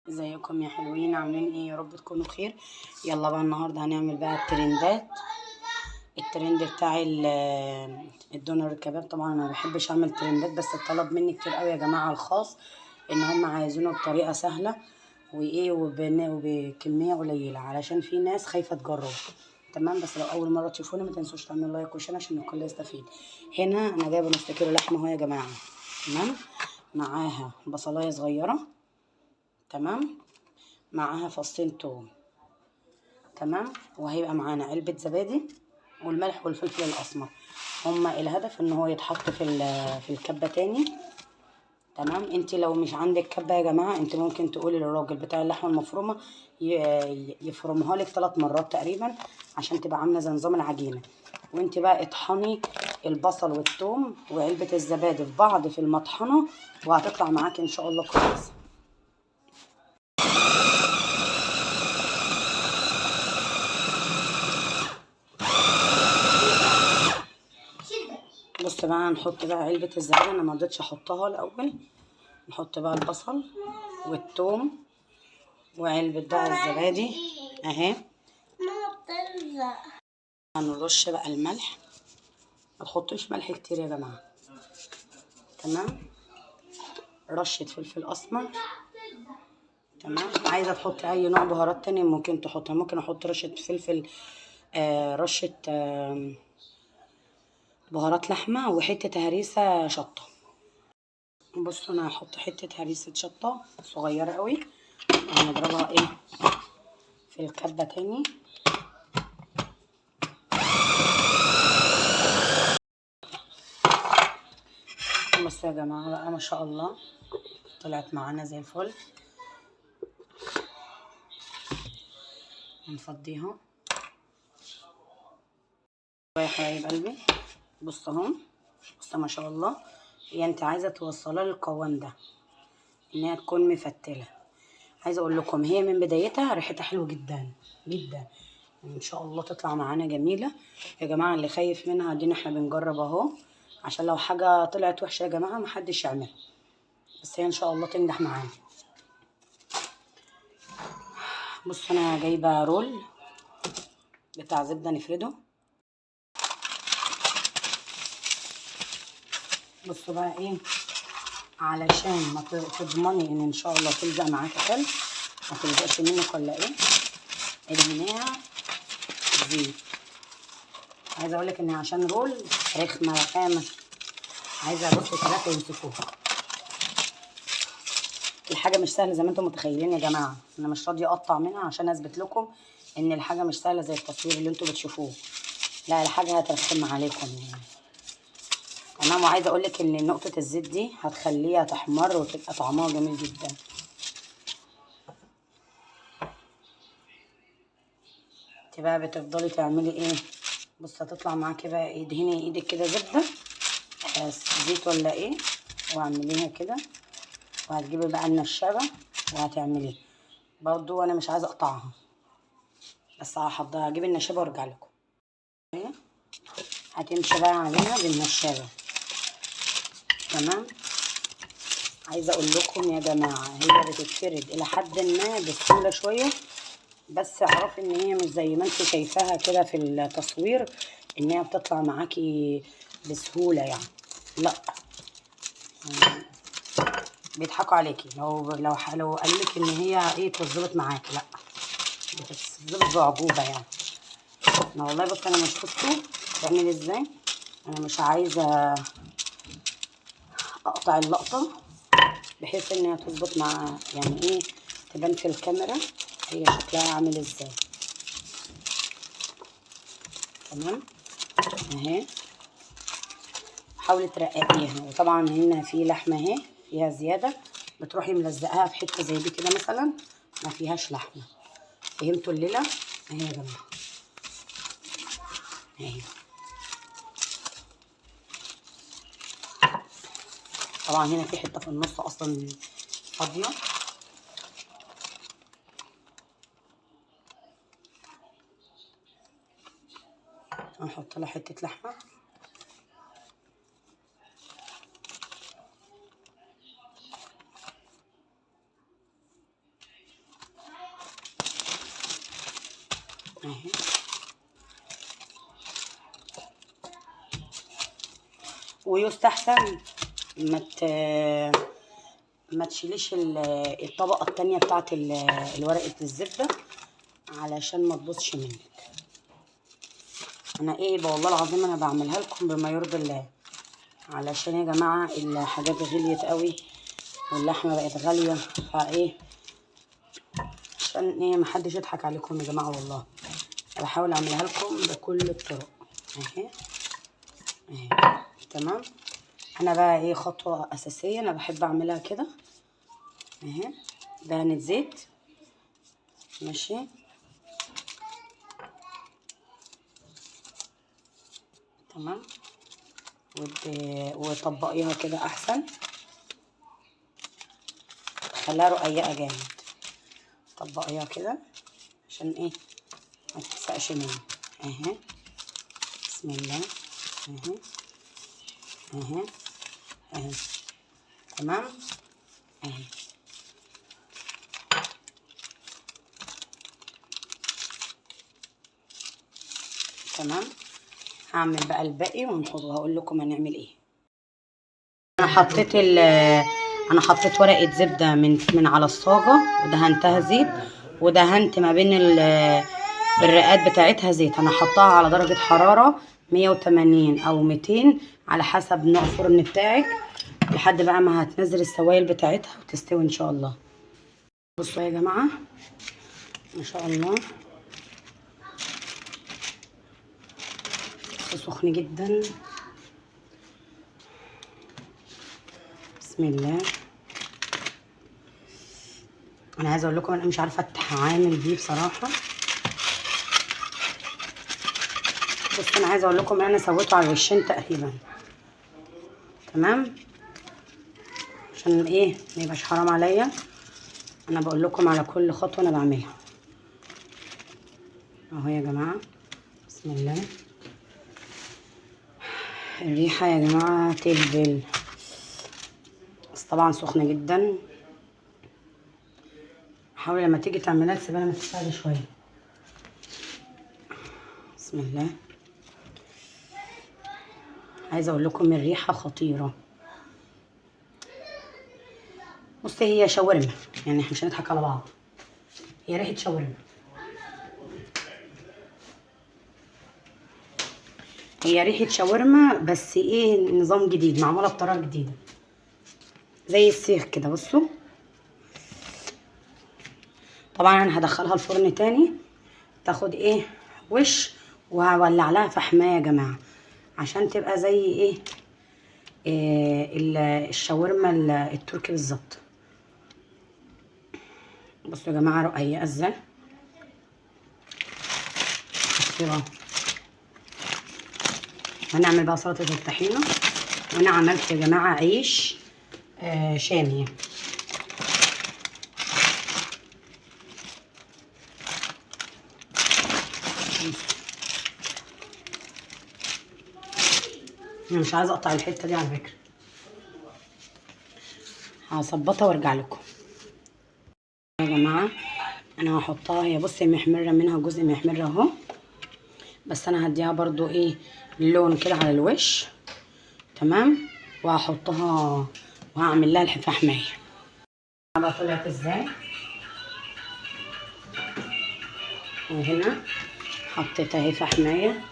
ازيكم يا حلوين؟ عاملين ايه؟ يا رب تكونوا بخير. يلا بقى النهارده هنعمل بقى الترندات، الترند بتاع الدونر الكباب. طبعا انا ما بحبش اعمل ترندات، بس اتطلب مني كتير قوي يا جماعة على الخاص ان هم عايزينه بطريقة سهلة وايه وبكميه قليله، علشان في ناس خايفة تجرب. تمام، بس لو اول مرة تشوفوني ما تنسوش تعملوا like و share عشان الكل يستفيد. هنا انا جايبه نص كيلو لحمه اهو يا جماعة، تمام، معاها بصلايه صغيرة، تمام، معاها فصين توم، تمام، وهيبقى معانا علبة زبادي والملح والفلفل الاسمر. هما الهدف ان هو يتحط في الكبه تاني. تمام، انت لو مش عندك كبه يا جماعة، انت ممكن تقولي للراجل بتاع اللحمة المفرومه يفرمها لك 3 مرات تقريبا عشان تبقى عامله زي نظام العجينة. وانت بقى اطحني البصل والثوم وعلبة الزبادي في بعض في المطحنه، وهتطلع معاك ان شاء الله كويس. بص بقى هنحط بقى علبة الزبادي، انا ما رضيتش احطها الاول. نحط بقى البصل والثوم وعلبة بقى الزبادي اهي. هنرش بقى الملح، ما تحطوش ملح كتير يا جماعة، تمام. رشة فلفل اسمر، تمام. عايزة تحطي اي نوع بهارات تاني ممكن تحطها، ممكن احط رشة فلفل، رشة، بهارات لحمة وحتة هريسة شطة. بصوا انا هحط حتة هريسة شطة صغيرة قوي، وهنضربها ايه في الكبة تاني. بصوا يا جماعة بقى ما شاء الله طلعت معانا زي الفل. هنفضيها يا حبايب قلبي. بصوا اهو، بصوا ما شاء الله، هي انت عايزه توصلها للقوام ده انها تكون مفتله. عايزه اقول لكم هي من بدايتها ريحتها حلوة جدا جدا، ان شاء الله تطلع معانا جميلة يا جماعة. اللي خايف منها دينا احنا بنجرب اهو، عشان لو حاجة طلعت وحشة يا جماعة محدش يعملها، بس هي ان شاء الله تنجح معانا. بصوا انا جايبه رول بتاع زبدة نفرده. بصوا بقى ايه، علشان ما تضمني ان شاء الله تلزق معاكي حلو، ما تلزقش منك ولا ايه، ادهنيها زيت. عايزه اقول لك ان عشان رول رخمة رخامه، عايزه بصوا 3 يمسكوها. الحاجة مش سهلة زي ما انتم متخيلين يا جماعة، انا مش راضية اقطع منها عشان اثبت لكم ان الحاجة مش سهلة زي التصوير اللي انتم بتشوفوه، لا الحاجة هترخم عليكم يعني. تمام، وعايزه اقول لك ان نقطة الزيت دي هتخليها تحمر وتبقى طعمها جميل جدا. انت بقى بتفضلي تعملي ايه، بصي هتطلع معاكي بقى ايه، دهني ايدك كده زبدة زيت ولا ايه، واعمليها كده، وهتجيبي بقى النشابه وهتعمليها برضو. انا مش عايزه اقطعها بس هحضرها، هجيب النشابه وارجع لكم. هتمشي بقى عليها بالنشابه. تمام، عايزه اقول لكم يا جماعة هي بتتفرد الى حد ما بسهولة شوية، بس اعرفي ان هي مش زي ما انت شايفاها كده في التصوير ان هي بتطلع معاكي بسهولة يعني، لا بيضحكوا عليكي. لو لو لو قالك ان هي ايه تظبط معاكي، لا بتتظبط بعجوبه يعني. انا والله بص انا مش بصوا تعمل ازاي، انا مش عايزه اقطع اللقطة بحيث انها تظبط مع يعني ايه تبان في الكاميرا هي شكلها عامل ازاي. تمام اهي، حاولي ترققيها. وطبعا هنا في لحمه اهي فيها زيادة، بتروحي ملزقاها في حتة زي دي كده مثلا ما فيهاش لحمه. فهمتوا الليلة اهي يا جماعة؟ اهي طبعا هنا في حتة في النص اصلا فاضية. هنحط لها حتة لحمه. اهي. ويستحسن ما تشيليش الطبقة التانية بتاعت الورقة الزبدة علشان ما تبوظش منك. انا ايه والله العظيم انا بعملها لكم بما يرضي الله، علشان يا جماعة الحاجات غليت قوي واللحمة بقت غالية، فايه عشان ايه محدش يضحك عليكم يا جماعة. والله بحاول اعملها لكم بكل الطرق. اهي اهي تمام. انا بقى ايه خطوة اساسية انا بحب اعملها كده اهي، دهنة زيت ماشي. تمام. وطبقيها كده احسن، خليها رقيقه جامد. طبقيها كده عشان ايه ما تلصقش مني اهي. بسم الله اهي اهي اهي تمام اهي. تمام. هعمل بقى الباقي ونحطه وهقول لكم هنعمل ايه. انا حطيت ورقة زبدة من على الصاجه ودهنتها زيت، ودهنت ما بين الرقات بتاعتها زيت. انا حطاها على درجه حرارة 180 او 200 على حسب نوع الفرن بتاعك، لحد بقى ما هتنزل السوائل بتاعتها وتستوي ان شاء الله. بصوا يا جماعة ما شاء الله سخن جدا. بسم الله. انا عايزه اقول لكم انا مش عارفه اتعامل بيه بصراحة، بس انا عايزه اقول لكم ان انا سويته على الوشين تقريبا. تمام، عشان ايه ما يبقاش حرام عليا. انا بقول لكم على كل خطوة انا بعملها اهو يا جماعة. بسم الله. الريحة يا جماعة تهبل، بس طبعا سخنة جدا. حاولي لما تيجي تعملها تسيبها لما تستوي شوية. بسم الله. عايزه اقول لكم الريحة خطيرة. بصي هي شاورما، يعني احنا مش هنضحك على بعض، هي ريحه شاورما. هي ريحه شاورما بس ايه نظام جديد، معمولة بطريقة جديدة زي السيخ كده. بصوا طبعا انا هدخلها الفرن تاني تاخد ايه وش، وهولع لها فحمايه يا جماعة عشان تبقى زي ايه الشاورما التركي بالظبط. بصوا يا جماعة رقيقه ازاي، خطيرة. هنعمل بقى سلطة الطحينه. وانا عملت يا جماعة عيش شامي. انا مش عايزه اقطع الحتة دي على فكرة، هظبطها وارجع لكم يا جماعة. انا هحطها هي بصي محمرة، منها جزء محمر اهو، بس انا هديها برضو ايه لون كده على الوش. تمام. وهحطها وهعمل لها الفحمايه. بقى طلعت ازاي. وهنا حطيت اهي فحمايه.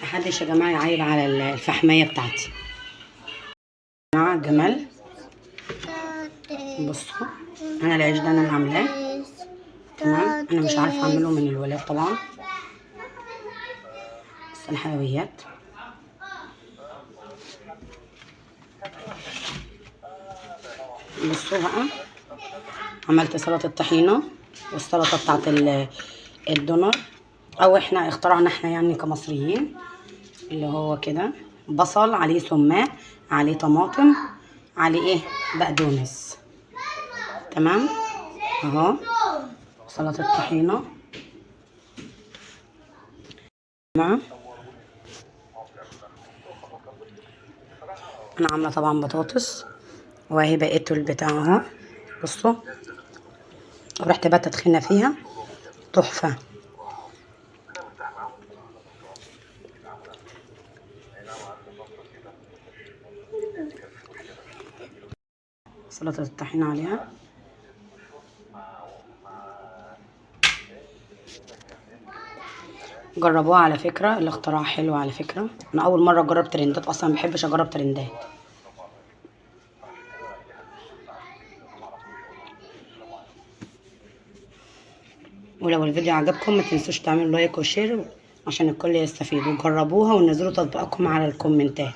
محدش يا جماعة يعايب على الفحمايه بتاعتي. يا جماعة جمال. بصوا انا العيش ده انا اللي عاملاه. تمام. انا مش عارفه اعمله من الولاد طبعا، بس الحلويات. بصوا بقى عملت سلطة الطحينه والسلطة بتاعت الدونر، او احنا اخترعنا احنا يعني كمصريين، اللي هو كده بصل عليه سماق عليه طماطم عليه ايه بقدونس. تمام اهو سلطة الطحينه. انا عامله طبعا بطاطس، وهي بقيته البتاع اهو. بصوا ورحت بقى تدخينه فيها تحفة. سلطة الطحينه عليها. جربوها على فكرة، الاختراع حلو على فكرة. انا اول مرة اجرب ترندات، اصلا ما بحبش اجرب ترندات. ولو الفيديو عجبكم ما تنسوش تعملوا like و share عشان الكل يستفيد، وجربوها ونزلوا تطبيقاتكم على الكومنتات.